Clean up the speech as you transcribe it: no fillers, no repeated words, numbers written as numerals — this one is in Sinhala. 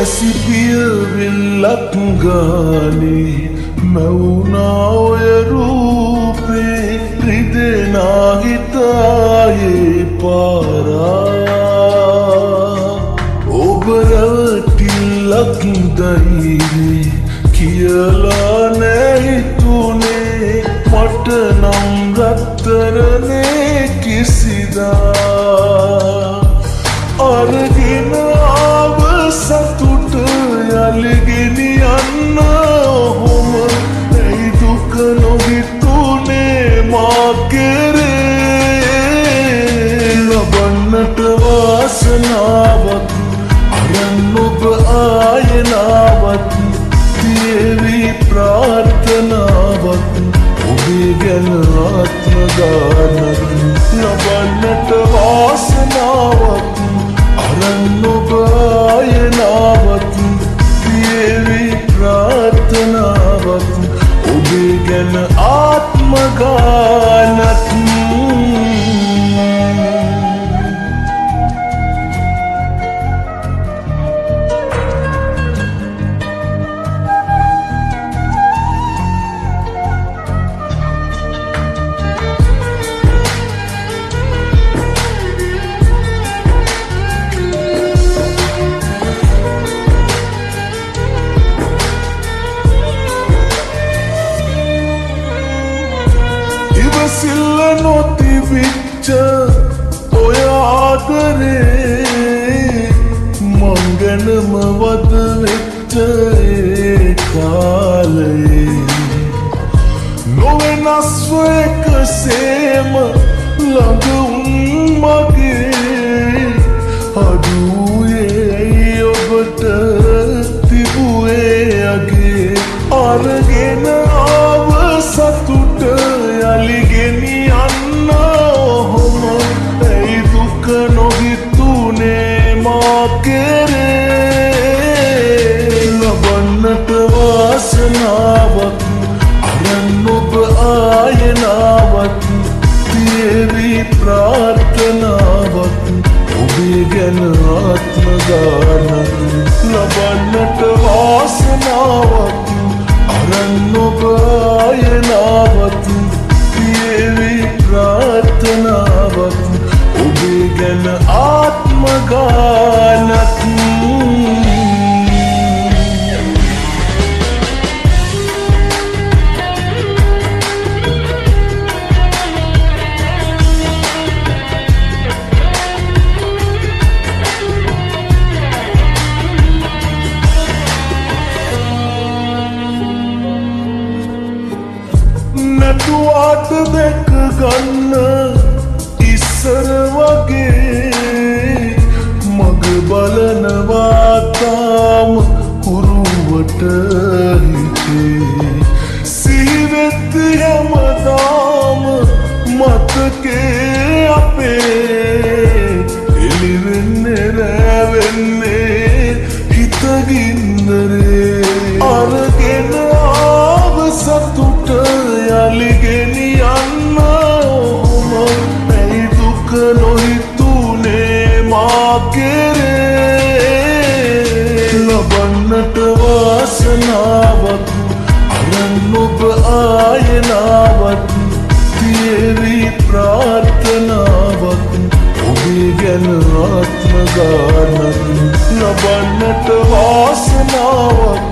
වැසිපියවිල්ලක් ගානේ මැවුනා ඔය රූපේ රිදෙනා හිතායේ පාරා. ඔබ රැවටිල්ලක් ධෛර්යයේ කියලා නෑ හිතුනේ මට නම් රත්තරනේ කිසිදා. අරගෙන ආව සතුට යලි ගෙනියන්න ඔහොම ඇයි දුක නොහිතුනේ මා කෙරේ. ලබන්නට වාසනාවක් අරන් ඔබ ආයෙ නාවත් තියේවි ප්‍රාර්ථනාවක් ඔබේ ගැන ආත්ම ගානක්. ලබන්නට වාසනාවක් අරන් ඔබ ආයෙ නාවත් තියේවි ප්‍රාර්ථනාවක් ඔබේ ගැන ආත්ම ගානක්. ඉවසිල්ල නොතිබිච්ච ඔය ආදරේ මං ගැනම වද වෙච්ච ඒ කාලයේ නොවෙනස්ව එකසේම ළඟ උන් මගේ අඩුවේ ඇයි ඔබට තිබුවේ අගේ. අරගෙන ආව සතුට යලි ගෙනියන්න ඔහොම ඇයි දුක නොහිතුනේ මා කෙරේ. ලබන්නට වාසනාවක් අරන් ඔබ ආයෙ නාවත් තියේවි ප්‍රාර්ථනාවක් ඔබේ ගැන ආත්ම ගානක්. ලබන්නට වාසනාවක් අරන් ඔබ ආයෙ නාවත් තියේවි ප්‍රාර්ථනාවක් ඔබේ ගැන ආත්ම ගානක්. නැතුවාට දැක ගන්න ඉස්සර වගේ මග බලනවා තාම හුරුවට හිතේ සිහිවෙත් හැමදාම මතකේ අපේ එළි වෙන්නේ රෑ වෙන්නේ හිත ගින්දරේ. අරගෙන ආව සතුට යලි ගෙනියන්න ඔහොම ඇයි දුක නොහිතුනේ මා කෙරේ. ලබන්නට වාසනාවක් අරන් ඔබ ආයෙ නාවත් තියේවි ප්‍රාර්ථනාවක් ඔබේ ගැන ආත්ම ගානක්. ලබන්නට වාසනාවක්